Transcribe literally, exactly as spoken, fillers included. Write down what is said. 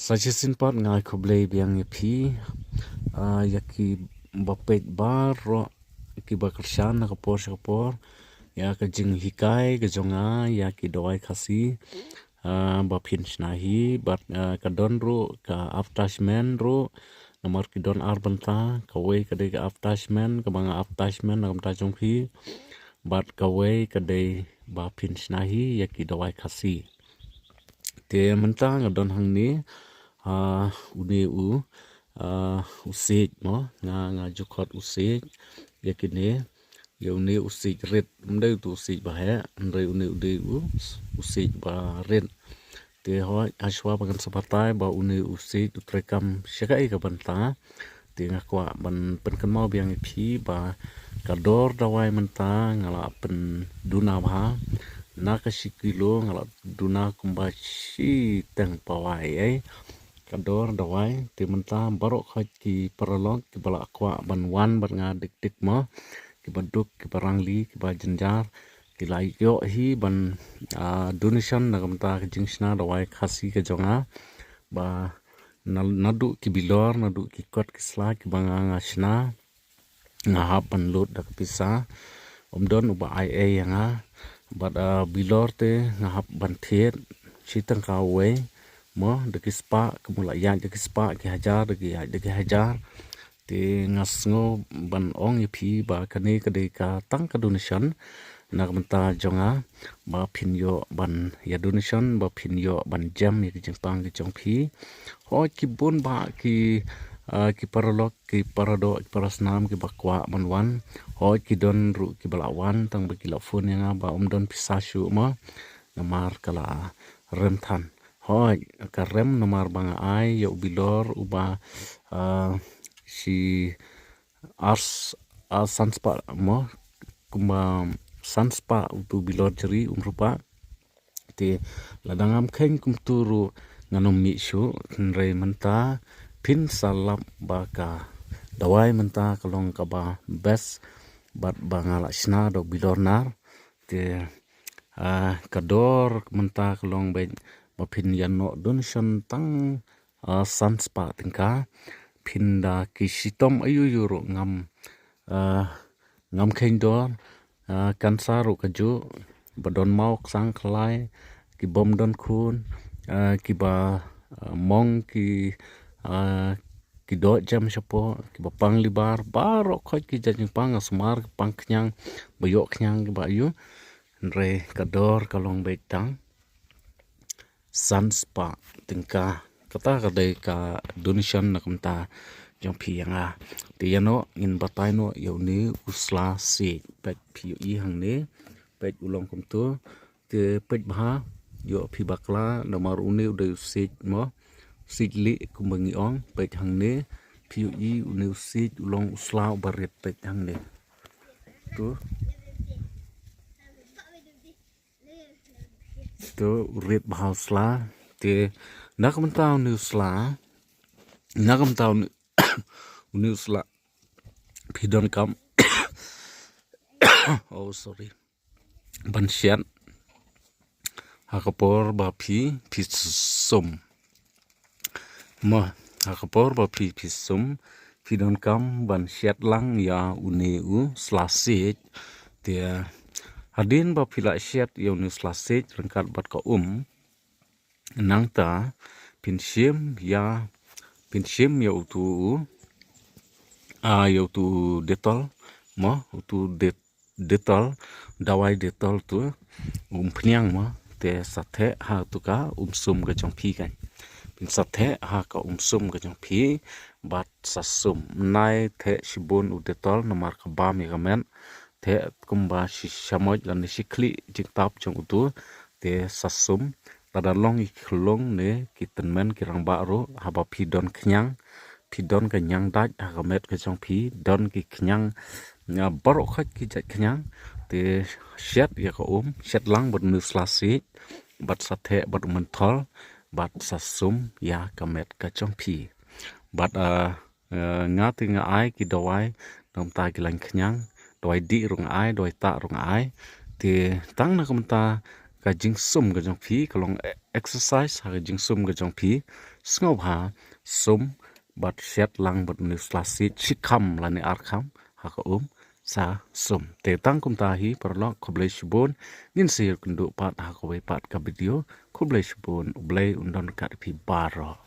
Sa shisien pat nga ai khublei biang ïa phi, ah, ïa kiba peit baroh, kiba kyrshan na ka por sha ka por ïa ka jinghikai ka jong nga ïa ki dawai Khasi, ah, ba phin shna hi, bad, ah, ka don ruh ka advertisement ruh, namar ki don ar bynta, kawei ka dei ka advertisement, kaba nga advertisement na ka bynta jong phi, bad kawei ka dei ba phin shna hi ïa ki dawai Khasi. Te mynta nga don hangne, ah, une u, ah, u siej mo, nga, nga ju khot u siej ïa kine, ïa une u siej rit, ym dei utu u siej ba heh, hynrei une u dei u, u siej ba rit. Te hooid, hashwa ba kan sa batai ba une u siej u treikam sha kaei ka bynta, te nga kwah ban pynkynmaw biang ïa phi ba ka dor dawai mynta nga la pynduna bha, na ka shi kilo nga la duna kumba shiteng pawai ei. Ka dor dawai, te mynta baroh khoit ki paralok kiba la kwah ban wan bad nga dik dik mo, kiba duk, kiba rangli, kiba jynjar, ki la ïoh hi ban, ah, donation na ka bynta ka jingshna dawai Khasi ka jong nga, ba na, naduh ki bilor, naduh ki kot ki sla kiba nga, nga shna, nga hap ban lut da ka pisa. Ym don uba ai ei ïa nga, bad, ah, bilor te nga hap ban thied shi tyngka uwei mo, da ki spah, kumba la ïaid da ki spah, ki hajar, da ki ïaid da ki hajar. Te nga sngew ban ong ïa phi ba kane ka dei ka tang ka donation na ka bynta jong nga, ba phin ïoh ban ïa donation, ba phin ïoh ban jem ïa ki jingpang ki jong phi. Hooid, ki bun bah ki, ah, ki paralok, ki paradoh, ki parasnam kiba kwah ban wan. Hooid, ki don ruh kiba la wan, tang ba ki la phone ïa nga ba ym don pisa shuh mo, namar ka la rem than. Hooid, ka rem namar ba nga ai ïa u bilor uba, ah, shi ar s-, ar san spah mo, kumba san spah utu bilor jri um rupa. Te lada ngam kheiñ kumtu ruh ngan ym mih shuh, hynrei mynta phin sa lap ba ka dawai mynta ka long kaba best, bad ba nga la shna da u bilor nar. Te, ah, ka dor mynta ka long beit ba phin ïa noh donation tang, ah, san spah tyngka. Phin da ki shitom aiu aiu ruh ngam, ah, ngam kheiñ dor, ah, cancer ruh kajuh, ba don maw ksang khlai, ki bym don khun, ah, kiba, ah, mong ki, ah, ki doh jem shapoh, kiba pang libar, baroh khoit ki jait jingpang, nga sumar ki pang khñiang, ba ïoh khñiang kiba aiu. Hynrei ka dor ka long beit tang san spah tyngka. Kata ka dei ka donation na ka bynta jong phi ïa nga. Te ïa noh ngin batai noh ïa une u sla siej. Peit phi ïohi hangne. Peit u long kumtu. Te peit bha, ïoh phi bakla, namar une u dei u siej mo. Siej lieh kumba ngi ong, peit hangne. Phi ïohi une u siej u long u sla uba rit, peit hangne. Tu. Tu, u rit bha u sla. Te na ka bynta une u sla, na ka bynta une, une u sla, phi donkam, oh, sorry, ban shet ha ka por ba phi, phi sum. Mo, ha ka por ba phi, phi sum, phi donkam ban shet lang ïa une u sla siej. Te hadien ba phi la shet ïa une u sla siej ryngkat bad ka um, nangta phin shim ïa, phin shim ïa utu u, ah, ïa utu Dettol, mo, utu Det-, Dettol, dawai Dettol tu, umphniang mo, te sa theh ha tu ka umsum ka jong phi kan. Phin sa theh ha ka umsum ka jong phi, bad sa sum. Nai theh shibun u Dettol namar ka bam ïa ka met. Theh kumba shi shamoit lane shi khlieh jingtap jong utu, te sa sum. Lada long ki khyllung ne ki tymmen ki rangbah ruh, haba phi don khñiang, phi don ka ñiang dait ha ka met ka jong phi, don ki khñiang, nga, baroh khoit ki jait khñiang, te shet ïa ka um, shet lang bad une u sla siej, bad sa theh bad u mynthol, bad sa sum ïa ka met ka jong phi. Bad, ah, eh, nga te nga ai ki dawai na ka bynta ki lain khñiang, dawai dih ruh nga ai, dawai tah ruh nga ai. Te tang na ka bynta ka jingsum ka jong phi, ka long exercise ha ka jingsum ka jong phi. Sngewbha sum bad shet lang bad une u sla siej shi kham lane ar kham ha ka um sa sum. Te tang kumta hi paralok, khublei shibun. Ngin sa ïakynduh pat ha kawei pat ka video. Khublei shibun, U Blei un don ryngkat phi baroh.